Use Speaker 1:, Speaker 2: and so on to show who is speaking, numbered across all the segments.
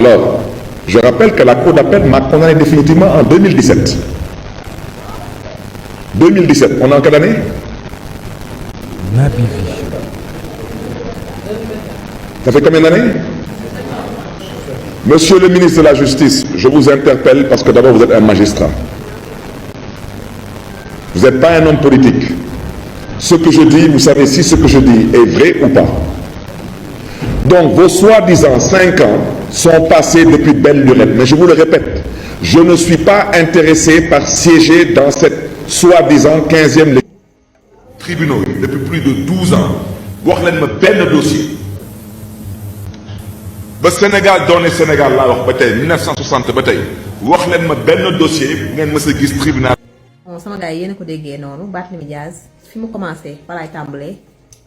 Speaker 1: Alors, je rappelle que la Cour d'appel m'a condamné définitivement en 2017. 2017, on est en quelle année?
Speaker 2: Naby Vision.
Speaker 1: Ça fait combien d'années? Monsieur le ministre de la Justice, je vous interpelle parce que d'abord vous êtes un magistrat. Vous n'êtes pas un homme politique. Ce que je dis, vous savez si ce que je dis est vrai ou pas. Donc vos soi-disant 5 ans sont passés depuis belle lurette. Mais je vous le répète, je ne suis pas intéressé par siéger dans cette soi-disant 15e tribunaux depuis plus de 12 ans. wax leen ma benn dossier. ba Sénégal doone Sénégal laa wax ba tey 1960 ba tey wax leen ma benn dossier bu ngeen mës a gis tribunal.
Speaker 3: bon sama gars yi yéen a ko déggee noonu Barthélémy Dias fi mu commencé fa laay tàmbalee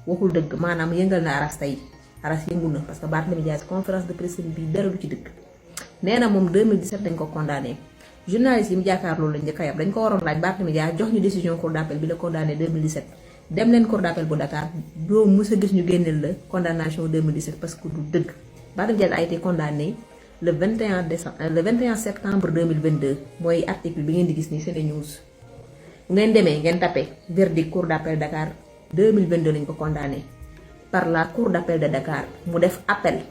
Speaker 3: waxul dëgg maanaam yëngal na aras tey aras yëngu na parce que Barthélémy Dias conférence de presse bi dara du ci dëgg nee na moom 2017 dañ ko condamné journaliste yi mu jàkkaar loolu lañ njëkk a yab dañ ko waroon laaj Barthélémy Dias jox ñu décision cour d'appel bi la condamné 2017 dem leen cour d'appel bu Dakar doo mës a gis ñu génneel la condamnation 2017 parce que du dëgg. Barthélémy Dias a été condamné le 21 septembre 2022 mooy article bi ngeen di gis nii Sene News bu ngeen demee ngeen tapé verdict cour d'appel Dakar 2022 lañ ko condamné par la cour d'appel de Dakar mu def appel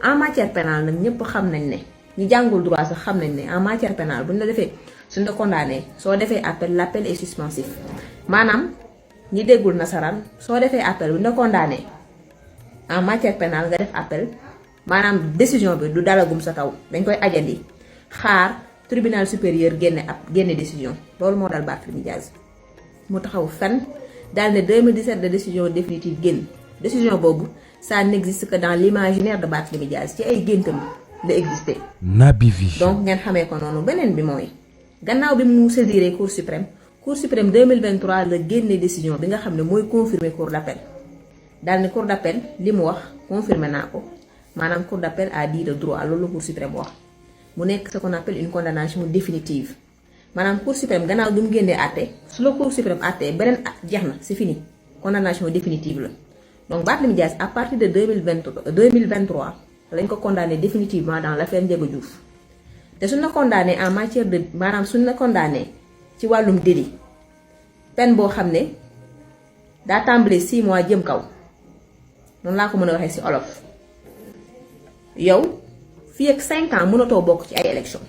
Speaker 3: en matière pénale nag ñëpp xam nañ ne ñi jàngul droit sax xam nañ ne en matière pénale bu ñu la defee suñ la condamné soo defee appel l'appel est suspensif maanaam ñi déggul nasaraan soo defee appel bu ñu la condamné en matière pénale nga def appel. maanaam décision bi du dalagum sa kaw dañ koy ajandi xaar tribunal supérieur génne décision loolu moo dal Barthélémy Dias mu taxaw fenn daal ne 2017 de décision définitive génn décision boobu ça n'existe que dans l'imaginaire de Barthélémy Dias ci ay géntam la existé.
Speaker 2: Naby Vision.
Speaker 3: donc ngeen xamee ko noonu beneen bi mooy gannaaw bi mu saisiré cour suprême 2023 la génne décision bi nga xam ne mooy confirmer cour d'appel daal ne cour d'appel li mu wax confirmer naa ko. maanaam cour d'appel a dit le droit loolu la cour suprême wax mu nekk ce qu'on appelle une condamnation définitive maanaam cour suprême gannaaw bi mu génnee àtte su la cour suprême àtte beneen jeex na c'est fini condamnation définitive la donc Barthélémy Dias à partir de 2023 lañ ko condamné définitivement dans l'affaire Ndiaga Diouf te suñ la condamné en matière de maanaam suñ la condamné ci wàllum délit peine boo xam ne daa tàmbalee 6 mois jëm kaw noonu laa ko mën a waxee ci olof. yow fii ak 5 ans mënatoo bokk ci ay élection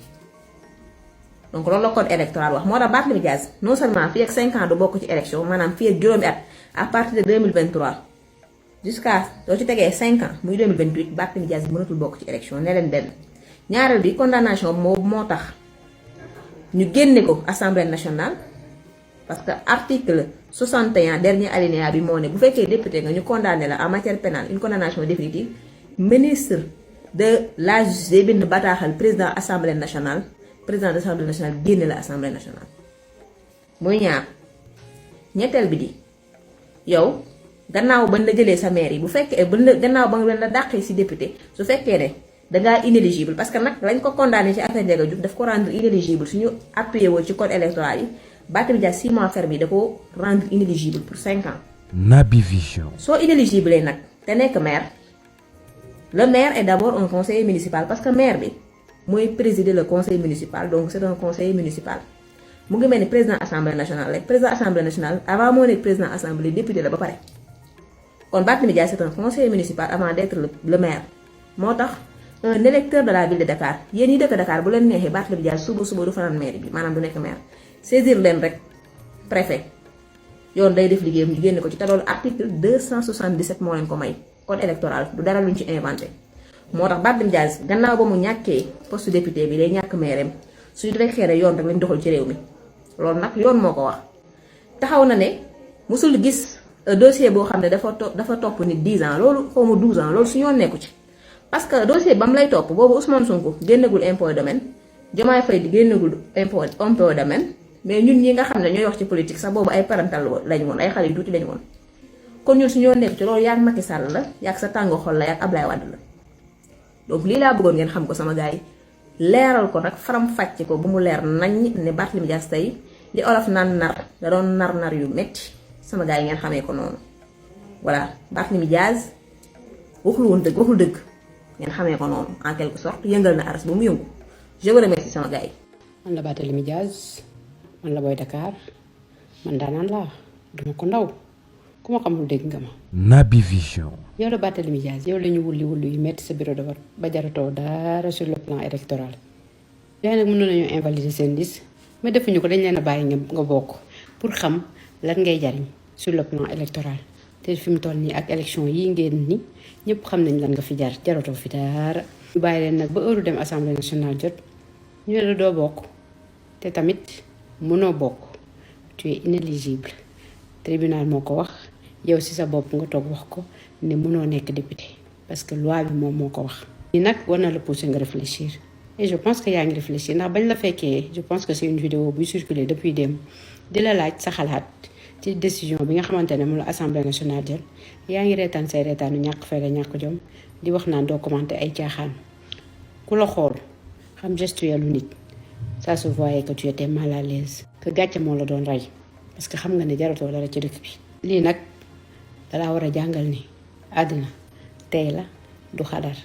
Speaker 3: donc loolu la code électoral wax moo tax Barthélémy Dias non seulement fii ak 5 ans du bokk ci élection maanaam fii ak juróomi at à partir de 2023 jusqu'à soo ci tegee 5 ans muy 2028 Barthélémy Dias mënatul bokk ci élection ne leen benn ñaareel bi condamnation moo tax ñu génne ko assemblée nationale parce que article 61 dernier alinéa bi moo ne bu fekkee député nga ñu condamné la en matière pénale une condamnation définitive ministre de la justice day bind bataaxal président assemblée nationale président de l'assemblée nationale génne la assemblée nationale muy ñaar ñetteel bi di yow gannaaw bañ la jëlee sa maire yi bu fekkee gannaaw ba nga la dàqee ci député su fekkee ne dangaa inéligible parce que nag lañ ko condamné ci affaire Ndiaga Diouf daf ko rendre inéligible suñu appuyé woo ci code électoral yi Barthélémy Dias 6 mois ferme yi da ko rendre inéligible pour 5 ans.
Speaker 2: Naby Vision.
Speaker 3: soo inéligible nag te nekk maire. Le maire est d'abord un conseiller municipal parce que maire bi mooy présider le conseil municipal donc c'est un conseiller municipal mu ngi mel ni président assemblée nationale rek président assemblée nationale avant moo nekk président assemblée député la ba pare kon Barthélémy Dias c'est un conseiller municipal avant d'être le maire moo tax un électeur de la ville de Dakar yéen ñi dëkk Dakar bu leen neexee Barthélémy Dias suba du fanaan maire bi maanaam du nekk maire saisir leen rek préfet yoon day def liggéeyam ñu génne ko ci te loolu article 277 moo leen ko may. code électoral du dara luñ ci inventé moo tax Barthélémy Dias gannaaw ba mu ñàkkee poste député bi day ñàkk maireem suñu fekkee ne yoon rek lañ doxal ci réew mi loolu nag yoon moo ko wax taxaw na ne musul gis dossier boo xam ne dafa topp nit 10 ans loolu xaw ma 12 ans loolu suñu yoon nekku ci parce que dossier ba mu lay topp boobu Ousmane Sonko génnagul impôt domaine Diomaye Faye di génnagul impôt domaine mais ñun ñi nga xam ne ñooy wax ci politique sax boobu ay parental lañ woon ay xale yu tuuti lañ woon kon ñun suñoo nekk ci loolu yaag Macky Sall la yaag sa tàngo xol la yaag Ablaye Wade la donc lii laa bëggoon ngeen xam ko sama gars yi leeral ko nag faram fàcce ko bu mu leer nañ ne Barthélémy Dias tey li olof naan nar da doon nar yu metti sama gars yi ngeen xamee ko noonu voilà Barthélémy Dias waxul dëgg ngeen xamee ko noonu en quelque sorte yëngal na aras ba mu yëngu je vous remercie sama gars yi.
Speaker 4: man la Barthélémy Dias man la Boy Dakar man daanaan laa duma ko ndaw ku ma xamul dégg nga ma.
Speaker 2: Naby Vision.
Speaker 4: yow la Barthélémy Dias yow la ñu wulli yu metti sa bureau de vote ba jaratoo dara sur le plan électoral. yaa nag mën nañu invalider seen liste mais defuñu ko dañ leen a bàyyi nga bokk pour xam lan ngay jariñ sur le plan électoral te fi mu toll nii ak élection yi ngeen ni ñëpp xam nañ lan nga fi jaratoo fi dara. ñu bàyyi leen nag ba heure dem assemblée nationale jot ñu ne la doo bokk te tamit mënoo bokk tu es inéligible tribunal moo ko wax yow ci sa bopp nga toog wax ko ne mënoo nekk député parce que loi bi moom moo ko wax. ni nag war na la pousser nga réfléchir et je pense que yaa ngi réfléchir ndax bañ la fekkee je pense que c'est une vidéo buy circuler depuis démb di la laaj sa xalaat ci décision bi nga xamante ne moom la assemblée nationale jël yaa ngi reetaan say reetaanu ñàkk fayda ñàkk jom di wax naan doo commenter ay caaxaan ku la xool xam gestuelle lu nit ça se voyait que tu étais mal à l'aise que gàcce moo la doon rey parce que xam nga ne jaratoo dara ci dëkk bi. lii nag dalaa war a jàngal ni àddina tey la du xadar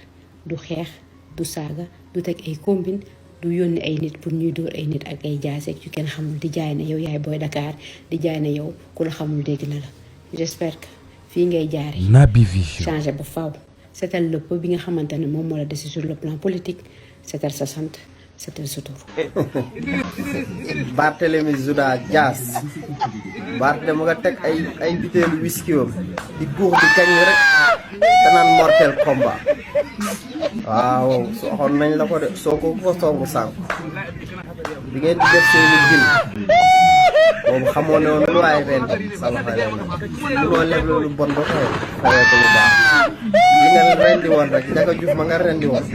Speaker 4: du xeex du saaga du teg ay combine du yónni ay nit pour ñuy dóor ay nit ak ay jaaseeg yu kenn xamul di jaay ne yow yaay Boy Dakar di jaay ne yow ku la xamul dégg na la. j'espère que fii ngay jaare
Speaker 2: Naby Vision.
Speaker 4: changé ba faw seetal le peu bi nga xamante ne moom moo la dese sur le plan politique seetal sa sant seetal sa tur.
Speaker 5: Barthélémy Dias Barthé mu nga teg ay butéelu whisky di guux di gañ rek te naan mortel combat waaw soxoon nañ la ko de soo ko songu sànq bi ngeen di def seeni gin boobu xamoo ne woon lu waaye ren sa loxo ren munoo leb loolu bon ba fayee ko lu baax li nga rendi woon rek Ndiaga Diouf ma nga rendi woon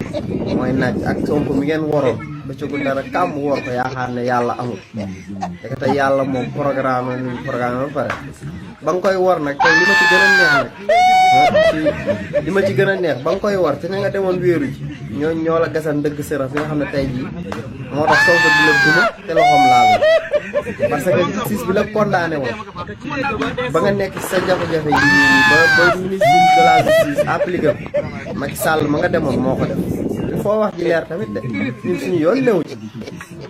Speaker 5: mooy naaj ak Sonko mi ngeen waroon ba cëgul dara kàmm woor ko yaakaar ne yàlla amul te yàlla moom programme ba pare ba nga koy war nag tey li ma ci gën a neex nag li ma ci gën a neex ba nga koy war te ne nga demoon wéeru ji ñoo la gasan dëgg sëraf yi nga xam ne tey jii moo tax Sonko di la duma te loxoom laal parce que justice bi la condamné woon ba nga nekk sa jafe-jafe yi ba ministre de la justice appliqué ko Macky Sall ma nga demoon moo ko def il faut wax ji leer tamit de ñun suñu yoon newu ci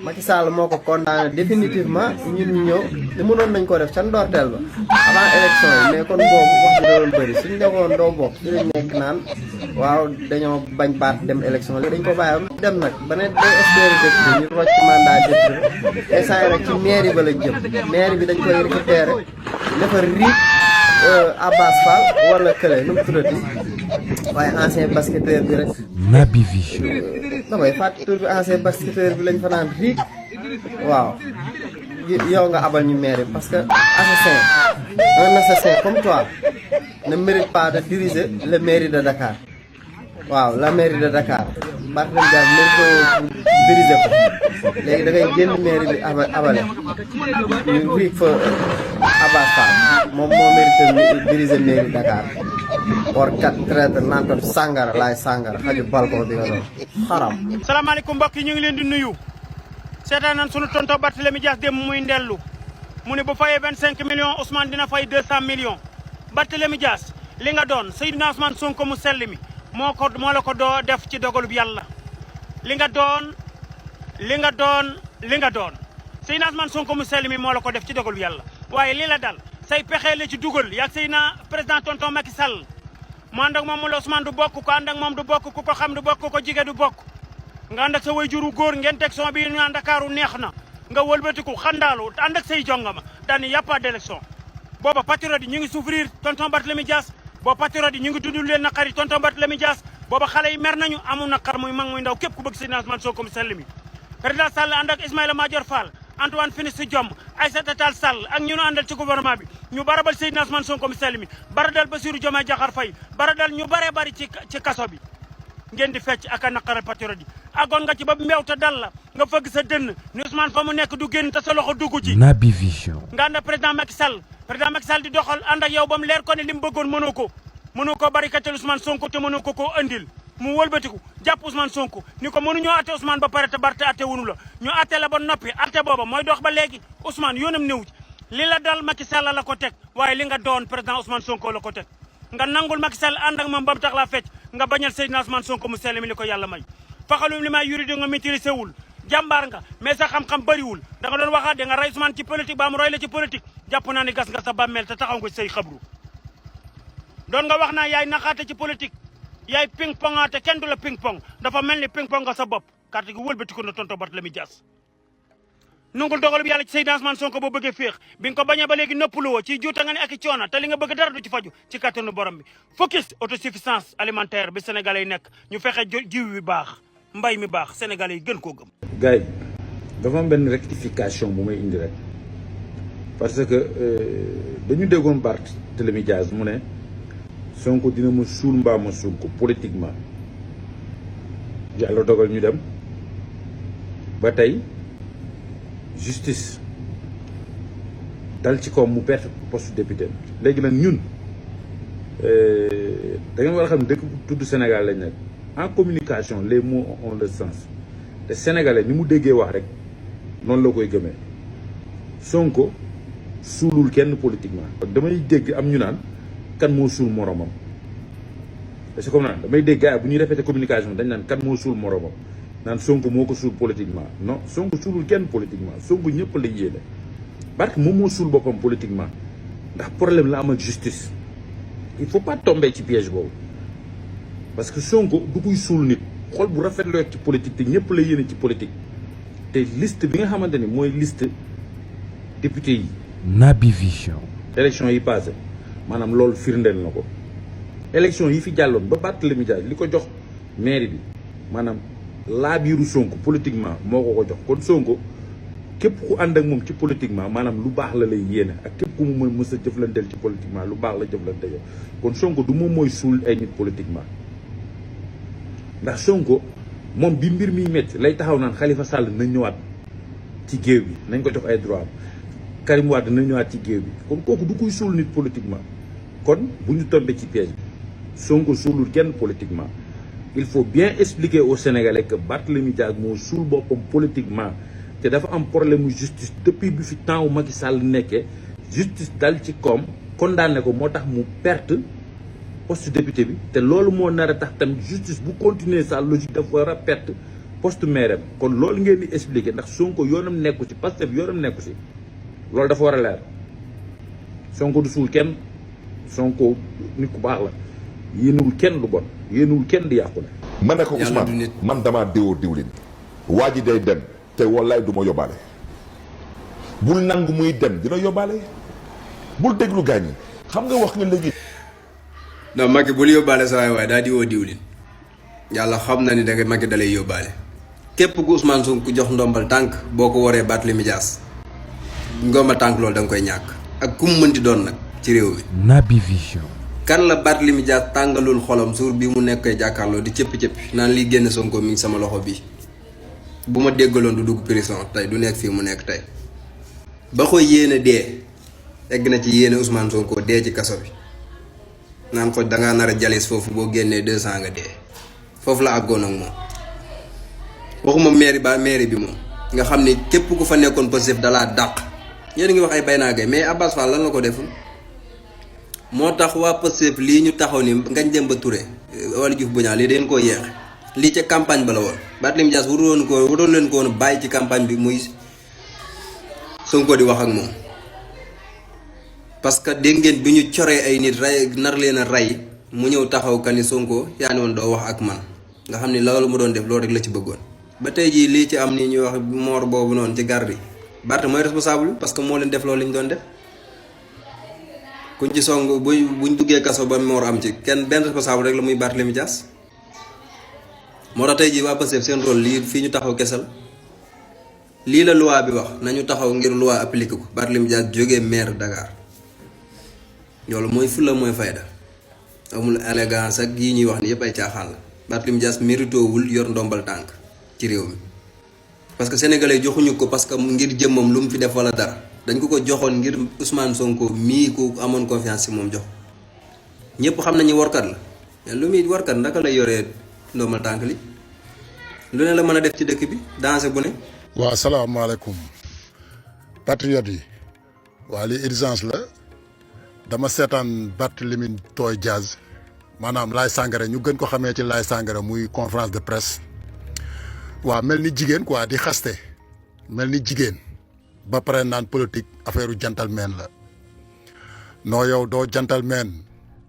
Speaker 5: Macky Sall moo ko condamné définitivement ñun ñu ñëw te mënoon nañ ko def ca ndorteel ba avant élection yi mais kon boobu wax ji doon bëri suñu defoon doo bokk ci lañ nekk naan waaw dañoo bañ baat dem élection léegi dañ ko bàyyi dem nag ba ne day espérer député ñu rocc mandat député instant yi rek ci mairie ba lañ jëm mairie bi dañ koy récupérer dafa riig Abbas Fall wala kële nu mu tuddati waaye ancien basketteur bi rek
Speaker 2: Naby Vision.
Speaker 5: damay fàtte tur bi ancien basketteur bi lañ fa naan riig waaw yow nga abal ñu mairie parce que un assassin comme toi ne mérite pas de diriger le mairie de Dakar waaw la mairie de Dakar Barthélémy Dias mérite ko diriger ko léegi da ngay génn mairie bi abale ñu riig fa Abbas Fall moom moo mérite diriger mairie Dakar or kat traite nantam sàngara laay sàngara xaju balcon bi nga doon xaram.
Speaker 6: salaamaaleykum mbokk yi ñu ngi leen di nuyu seetaan nañ sunu tonton Barthélémy Dias dem muy ndellu mu ne bu fayee 25 millions Ousmane dina fay 200 millions Barthélémy Dias li nga doon Seydina Ousmane Sonko mu sell mi moo la ko doo def ci dogalub yàlla li nga doon Seydina Ousmane Sonko mu sell mi moo la ko def ci dogalub yàlla waaye li la dal say pexe la ci dugal yaag Seydina président tonton Macky Sall mu ànd ak moom mu la Ousmane du bokk ko ànd ak moom du bokk ku ko xam du bokk ko jige du bokk nga ànd ak sa wayjuru góor ngeen teg son bi ñu Ndakaaru neex na nga wëlbatiku xandaalu ànd ak say jongama daal ni y a pas d'élection booba patriote yi ñu ngi souffrir tonton Barthélémy Dias booba patriote yi ñu ngi dundul leen naqari tonton Barthélémy Dias booba xale yi mer nañu amul naqar muy mag muy ndaw képp ku bëgg Seydina Ousmane Sonko mu sell mi président Sall ànd ak Ismaïla Madior Fall Antoine Félix Diome Aïssata Tall Sall ak ñu àndal ci gouvernement bi ñu barabal Seydina Ousmane Sonko mu sell mi baradal Bassirou Diomaye Diakhar Faye baradal ñu baree bari ci kaso bi ngeen di fecc ak a naqaral patriote yi agoon nga ci ba mbeew te dal la nga fëgg sa dënn ni Ousmane fa mu nekk du génn te sa loxo dugg ci
Speaker 2: Naby Vision.
Speaker 6: nga ànd ak président Macky Sall di doxal ànd ak yow ba mu leer ko ne li mu bëggoon mënoo ko barikatel Ousmane Sonko te mënoo ko koo andil mu wëlbatiku jàpp Ousmane Sonko ni ko mënuñoo atte Ousmane ba pare te Barthé atte wunu la ñu atte la ba noppi atte booba mooy dox ba léegi Ousmane yoonam néew ci li la dal Macky Sall la ko teg waaye li nga doon président Ousmane Sonko la ko teg nga nangul Macky Sall ànd ak moom ba mu tax laa fecc nga bañal Seydina Ousmane Sonko mu sell mi li ko yàlla may faxalum li may yuri di nga maîtriser wul jàmbaar nga mais sa xam-xam bëriwul da nga doon waxaat da nga rey Ousmane ci politique ba mu roy la ci politique jàpp naa ni gas nga sa bàmmeel te taxaw nga say xabru doon nga wax naa yaay naxaate ci politique yaay ping pongaate kenn du la ping pong dafa mel ni ping pong nga sa bopp carte gi wëlbatiku na tonton Barthélémy Dias nungul dogal bi yàlla ci Seydina Ousmane Sonko boo bëggee féex bi nga ko bañee ba léegi noppalu woo ci juuta nga ne ak i coona te li nga bëgg dara du ci faju ci kattanu borom bi focus autosuffisance alimentaire bi sénégalais yi nekk ñu fexe jiw bi baax mbay mi baax sénégalais yi gën koo gëm
Speaker 7: gars yi dafa am benn rectification bu may indi rek parce que dañu déggoon Barthélémy Dias mu ne Sonko dina ma suul mbaa ma suul ko politiquement yàlla dogal ñu dem ba tey justice dal ci kawam mu perte poste député léegi nag ñun da ngeen war a xam ne dëkk bu tudd Sénégal lañ nekk en communication les mots ont le sens te sénégalais ni mu déggee wax rek noonu la koy gëmee Sonko suulul kenn politiquement. damay dégg am ñu naan kan moo suul moromam c'est comme naan damay dégg gars bu ñuy répété communication dañ naan kan moo suul moromam naan Sonko moo ko suul politiquement non Sonko suulul kenn politiquement Sonko ñëpp la yéene parce que moom moo suul boppam politiquement ndax problème la am ak justice il faut pas tomber ci piège boobu parce que Sonko du kuy suul nit xol bu rafet la ci politique te ñëpp la yéene ci politique te liste bi nga xamante ni mooy liste député yi.
Speaker 2: Naby Vision.
Speaker 7: élection yi passé maanaam loolu firndeel na ko élection yi fi jàlloon ba Barthélémy Dias li ko jox mairie bi maanaam laa biiru Sonko politiquement moo ko jox kon Sonko képp ku ànd ak moom ci politiquement maanaam lu baax la lay yéene ak képp ku mu mës a jëflanteel ci politiquement lu baax la jëflante yow kon Sonko du moom mooy suul ay nit politiquement ndax Sonko moom bi mbir miy métti lay taxaw naan Khalifa Sall nañ ñëwaat ci géew bi nañ ko jox ay droit Karim Wade nañ ñëwaat ci géew bi kon kooku du kuy suul nit politiquement kon bu ñu tombé ci piège bi Sonko suulul kenn politiquement il faut bien expliquer aux Sénégalais que Barthélémy Dias moo suul boppam politiquement te dafa am problème mu justice depuis bi fi temps wu Macky Sall nekkee justice dal ci koom condamné ko moo tax mu perte poste député bi te loolu moo nar a tax tamit justice bu continuer sa logique dafa war a perte poste maire kon loolu ngeen di expliquer ndax Sonko yoonam nekku ci Pastef yoonam nekku ci loolu dafa war a leer Sonko du suul kenn Sonko nit ku baax la yéenewul kenn lu bon yéenewul kenn di yàqu la.
Speaker 1: ma ne ko Ousmane man damaa diwoo diwlin waa ji day dem te wallaay du ma yóbbaale bul nangu muy dem dina yóbbaale bul déglu gaañ yi xam nga wax nga léegi.
Speaker 8: non Macky bul yóbbaale sa waay daa diwoo diwlin yàlla xam na ni da nga Macky dalay yóbbaale képp ku Ousmane Sonko jox ndombal tànk boo ko waree Barthélémy Dias ndombal tànk loolu da nga koy ñàkk ak ku mu mënti doon nag ci réew mi.
Speaker 2: Naby Vision.
Speaker 8: kan la Barthélémy Dias tàngalul xolam suur bi mu nekkee jàkkaarloo di cëppi-cëppi naan liy génn Sonko mi ngi sama loxo bi bu ma déggaloon du dugg prison tey du nekk fii mu nekk tey ba ko yéene dee egg na ci yéene Ousmane Sonko dee ci kaso bi naan ko dangaa nar a jalis foofu boo génnee 200 nga dee foofu la àggoon ak moom waxuma mairie bi moom nga xam ni képp ku fa nekkoon Pastef dalaa dàq yéen a ngi wax ay bay naa gay mais Abass Fall lan la ko deful moo tax waa Pastef lii ñu taxaw ni Ngagne Demba Touré wala Diouf Bodiang lii dañ koo yeexe lii ca campagne ba la woon Barthélémy Dias waroon leen ko woon bàyyi ci campagne bi muy Sonko di wax ak moom parce que dégg ngeen bi ñu coree ay nit rey nar leen a rey mu ñëw taxaw ka ni Sonko yaa ni woon doo wax ak man nga xam ni loolu mu doon def loolu rek la ci bëggoon ba tey jii lii ci am ni ñuy wax moor boobu noonu ci garde yi Barth mooy responsable parce que moo leen def loolu li ñu doon def kuñ ci song buñ duggee kaso ba moor am ci kenn benn responsable rek la muy Barthélémy Dias moo tax tey jii waa Pastef seen rôle lii fii ñu taxaw kese la lii la loi bi wax nañu taxaw ngir loi appliqué ko Barthélémy Dias jógee maire Dakar loolu mooy fulla mooy fayda amul élégance ak yi ñuy wax ni yëpp ay caaxaan la Barthélémy Dias méritoowul yor ndombal tànk ci réew mi parce que sénégalais joxuñu ko parce que ngir jëmmam lu mu fi def wala dara dañ ko joxoon ngir Ousmane Sonko mii ku amoon confiance ci moom jox ñëpp xam nañu warkat la mais lu muy warkat naka lay yoree ndombal tànk li lu ne la mën a def ci dëkk bi danger bu ne.
Speaker 9: waaw salaamaaleykum patriotes yi waa li urgence la dama seetaan Barthélémy Dias maanaam Laye Sangaré ñu gën ko xamee ci Laye Sangaré muy conférence de presse waaw mel ni jigéen quoi di xaste mel ni jigéen ba pare naan politique affaire gentleman la non yow doo gentleman.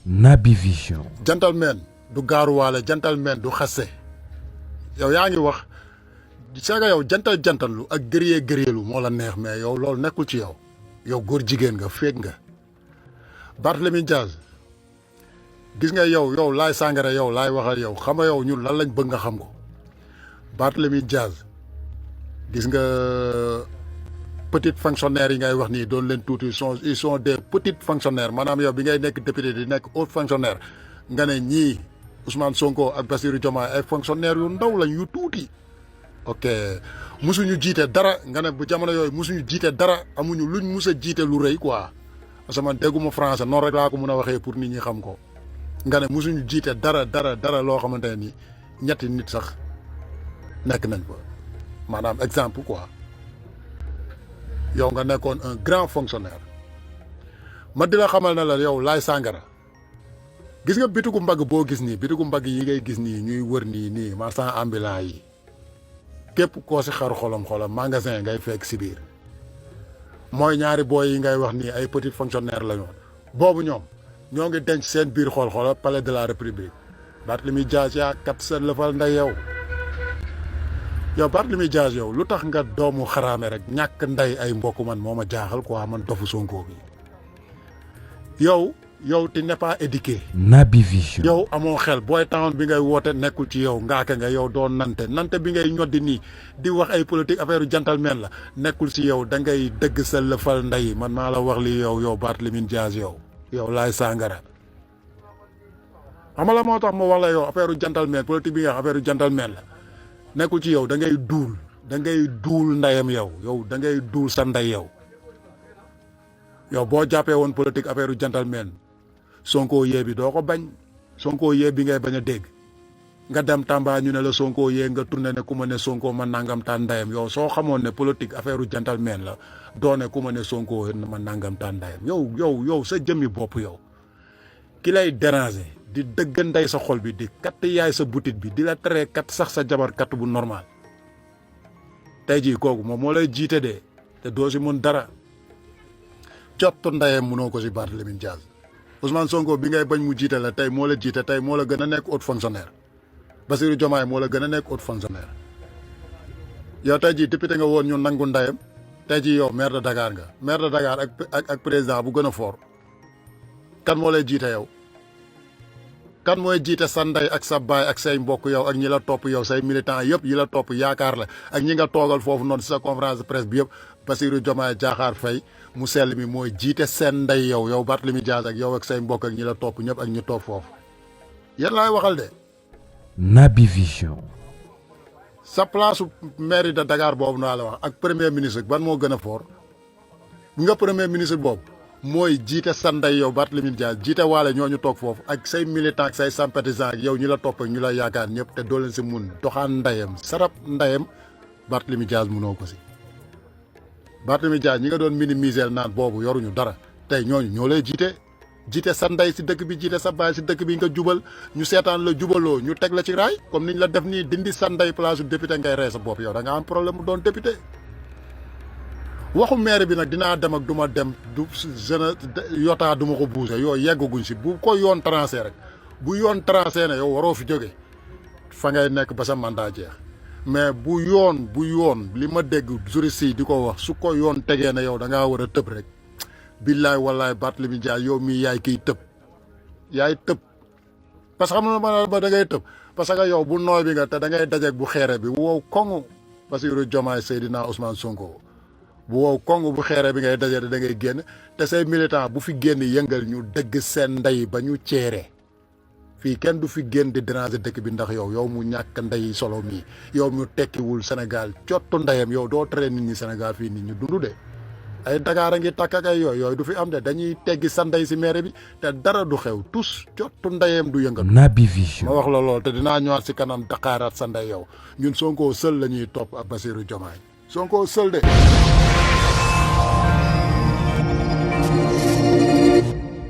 Speaker 2: Naby Vision.
Speaker 9: gentleman du gaaruwaale gentleman du xaste yow yaa ngi wax c'est que yow jantal lu ak gërëlu moo la neex mais yow loolu nekkul ci yow yow góor jigéen nga féeg nga Barthélémy Dias gis nga yow Laye Sangaré yow laay waxal yow xam nga yow ñun lan lañ bëgg nga xam ko Barthélémy Dias gis nga petit fonctionnaires yi ngay wax nii doon leen tuuti ils sont des petits fonctionnaires maanaam yow bi ngay nekk député di nekk haut fonctionnaire nga ne ñii Ousmane Sonko ak Bassirou Diomaye ay fonctionnaires yu ndaw lañ yu tuuti ok musuñu jiite dara nga ne bu jamono yooyu musuñu jiite dara amuñu luñ mus a jiite lu rëy quoi parce que man dégguma français noonu rek laa ko mun a waxee pour nit ñi xam ko nga ne musuñu jiite dara loo xamante ne ni ñetti nit sax nekk nañ ko maanaam exemple quoi yow nga nekkoon un grand fonctionnaire ma di la xamal ne la yow Laye Sangaré gis nga bitigu mbagg boo gis nii bitigu mbagg yi ngay gis nii ñuy wër nii marchand ambulant yi képp koo si xaru xolam magasin ngay fekk si biir mooy ñaari booy yi ngay wax nii ay petit fonctionnaire la ñoon boobu ñoom ñoo ngi denc seen biir xool palais de la république Barthélémy Dias yaa kat seen lëfal nday yow Barthélémy Dias yow lu tax nga doomu xaraame rek ñàkk nday ay mbokk man moo ma jaaxal quoi man dofu Sonko bi yow tu n'es pas éduqué.
Speaker 2: Naby Vision.
Speaker 9: yow amoo xel booy town bi ngay woote nekkul ci yow ngaaka nga yow doo nante bi ngay ñoddi nii di wax ay politique affaire gentleman la nekkul ci yow da ngay dëgg sa lëfal nday man maa la wax li yow Barthélémy Dias yow Laye Sangaré xam la moo tax ma wax la yow affaire gentleman politique bi nga wax affaire gentleman la nekkul ci yow da ngay duul ndayam yow da ngay duul sa nday yow boo jàppee woon politique affaire gentleman Sonko yee bi doo ko bañ Sonko yee bi ngay bañ a dégg nga dem Tamba ñu ne la Sonko yee nga tourné ne ku ma ne Sonko ma nangam taan ndayam yow soo xamoon ne politique affaire gentleman la doo ne ku ma ne Sonko ma nangam taan ndayam yow sa jëmmi bopp yow ki lay déranger di dëgg nday sa xol bi di katt yaay sa butit bi di la teree kat sax sa jabar kat bu normal tey jii kooku moom moo lay jiite de te doo si mun dara cottu ndayam munoo ko si Barthélémy Dias Ousmane Sonko bi ngay bañ mu jiite la tey moo la jiite tey moo la gën a nekk haut fonctionnaire Bassirou Diomaye moo la gën a nekk haut fonctionnaire yow tey jii député nga woon ñu nangu ndayam tey jii yow maire de Dakar nga maire de Dakar ak président bu gën a fort kan moo lay jiite yow kan mooy jiite sa ndey ak sa baay ak say mbokk yow ak ñi la topp yow say militant yëpp yi la topp yaakaar la ak ñi nga toogal foofu noonu si sa conférence de presse bi yëpp Bassirou Diomaye Diakhar Faye mu sell mi mooy jiite seen ndey yow Barthélémy Dias ak yow ak say mbokk ak ñi la topp ñëpp ak ñi toog foofu yéen laay waxal de.
Speaker 2: Naby Vision.
Speaker 9: sa place mairie de Dakar boobu naa la wax ak premier ministre ban moo gën a fort nga premier ministre boobu mooy jiite sa ndey yow Barthélémy Dias jiite waale ñoo ñu toog foofu ak say militant ak say sympathisant ak yow ñi la topp ak ñu la yaakaar ñëpp te doo leen si mun doxaan ndeyam sarap ndeyam Barthélémy Dias munoo ko si. Barthélémy Dias ñi nga doon minimiser naan boobu yoruñu dara tey ñooñu ñoo lay jiite sa ndey si dëkk bi jiite sa baay si dëkk bi nga jubal ñu seetaan la jubaloo ñu teg la ci raay comme niñ la def nii dindi sa ndey place député ngay rey sa bopp yow da nga am problème mu doon député. waxu maire bi nag dinaa dem ak du ma dem du jeune yotaa du ma ko bougé yooyu yeggaguñ si bu ko yoon trancé rek bu yoon trancé ne yow waroo fi jóge fa ngay nekk ba sa mandat jeex. mais bu yoon li ma dégg juriste yi di ko wax su ko yoon tegee ne yow da ngaa war a tëb rek billaay wallaay Barthélémy Dias yow mii yaay kiy tëb parce que xam nga ma ba da ngay tëb parce que yow bu nooy bi nga te da ngay dajeeg bu xeere bi wow koŋŋ Bassirou Diomaye Seydina Ousmane Sonko bu wow koŋŋ bu xeere bi ngay daje da ngay génn te say militant bu fi génn yëngal ñu dëgg seen ndey ba ñu ceere fii kenn du fi génn di déranger dëkk bi ndax yow mu ñàkk ndey solo mii yow mu tekkiwul Sénégal cottu ndeyam yow doo tere nit ñi Sénégal fii nit ñi dund de ay Dakar a ngi takk ak ay yooyu du fi am de dañuy teggi sa ndey si maire bi te dara du xew tous cottu ndeyam du yëngal.
Speaker 2: Naby Vision.
Speaker 9: ma wax la lool te dinaa ñëwaat si kanam Dakaraat sa ndey yow ñun Sonko seul la ñuy topp ak Bassirou Diomaye Sonko seul de.